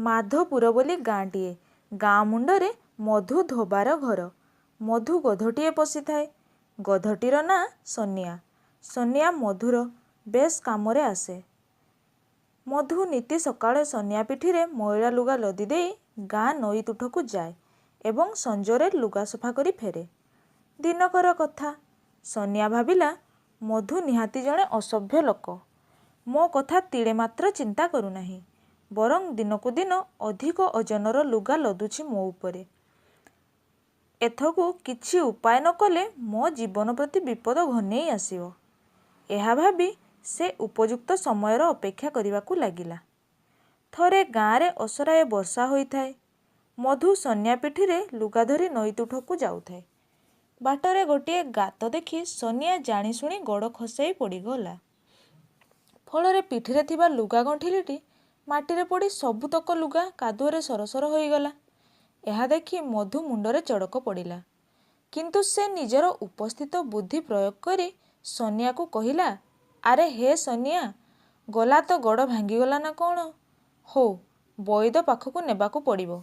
ମାଧପୁର ବୋଲି ଗାଁଟିଏ। ଗାଁ ମୁଣ୍ଡରେ ମଧୁ ଧୋବାର ଘର। ମଧୁ ଗଧଟିଏ ପୋଷିଥାଏ। ଗଧଟିର ନାଁ ସନିଆ। ସନିଆ ମଧୁର ବେଶ୍ କାମରେ ଆସେ। ମଧୁ ନିତି ସକାଳେ ସନିଆ ପିଠିରେ ମଇଳା ଲୁଗା ଲଦି ଦେଇ ଗାଁ ନଈ ତୁଠକୁ ଯାଏ ଏବଂ ସଞ୍ଜରେ ଲୁଗା ସଫା କରି ଫେରେ। ଦିନକର କଥା। ସନିଆ ଭାବିଲା, ମଧୁ ନିହାତି ଜଣେ ଅସଭ୍ୟ ଲୋକ। ମୋ କଥା ତିଳେମାତ୍ର ଚିନ୍ତା କରୁନାହିଁ। ବରଂ ଦିନକୁ ଦିନ ଅଧିକ ଓଜନର ଲୁଗା ଲଦୁଛି ମୋ ଉପରେ। ଏଥକୁ କିଛି ଉପାୟ ନ କଲେ ମୋ ଜୀବନ ପ୍ରତି ବିପଦ ଘନେଇ ଆସିବ। ଏହା ଭାବି ସେ ଉପଯୁକ୍ତ ସମୟର ଅପେକ୍ଷା କରିବାକୁ ଲାଗିଲା। ଥରେ ଗାଁରେ ଅସରାଏ ବର୍ଷା ହୋଇଥାଏ। ମଧୁ ସନିଆ ପିଠିରେ ଲୁଗା ଧରି ନଈତୁଠକୁ ଯାଉଥାଏ। ବାଟରେ ଗୋଟିଏ ଗାତ ଦେଖି ସନିଆ ଜାଣିଶୁଣି ଗୋଡ଼ ଖସେଇ ପଡ଼ିଗଲା। ଫଳରେ ପିଠିରେ ଥିବା ଲୁଗା ଗଣ୍ଠିଲିଟି ମାଟିରେ ପଡ଼ି ସବୁତକ ଲୁଗା କାଦୁଅରେ ସରସର ହୋଇଗଲା। ଏହା ଦେଖି ମଧୁ ମୁଣ୍ଡରେ ଚଡ଼କ ପଡ଼ିଲା। କିନ୍ତୁ ସେ ନିଜର ଉପସ୍ଥିତ ବୁଦ୍ଧି ପ୍ରୟୋଗ କରି ସନିଆକୁ କହିଲା, ଆରେ ହେ ସନିଆ, ଗଲା ତ ଗୋଡ଼ ଭାଙ୍ଗିଗଲା ନା କ'ଣ? ହଉ, ବଇଦ ପାଖକୁ ନେବାକୁ ପଡ଼ିବ।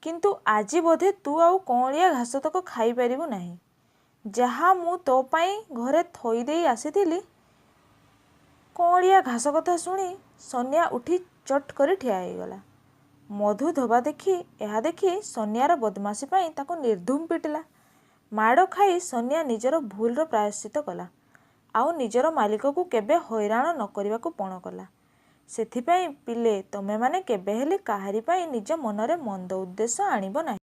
କିନ୍ତୁ ଆଜି ବୋଧେ ତୁ ଆଉ କଅଁଳିଆ ଘାସତକ ଖାଇପାରିବୁ ନାହିଁ, ଯାହା ମୁଁ ତୋ ପାଇଁ ଘରେ ଥୋଇଦେଇ ଆସିଥିଲି। କଅଁଳିଆ ଘାସ କଥା ଶୁଣି ସନିଆ ଉଠି ଚଟ୍ କରି ଠିଆ ହୋଇଗଲା। ମଧୁ ଧୋବା ଏହା ଦେଖି ସନିଆର ବଦମାସି ପାଇଁ ତାକୁ ନିର୍ଧୂମ ପିଟିଲା। ମାଡ଼ ଖାଇ ସନିଆ ନିଜର ଭୁଲର ପ୍ରାୟଶ୍ଚିତ୍ତ କଲା, ଆଉ ନିଜର ମାଲିକକୁ କେବେ ହଇରାଣ ନ କରିବାକୁ ପଣ କଲା। ସେଥିପାଇଁ ପିଲେ, ତମେମାନେ କେବେହେଲେ କାହାରି ପାଇଁ ନିଜ ମନରେ ମନ୍ଦ ଉଦ୍ଦେଶ୍ୟ ଆଣିବ ନାହିଁ।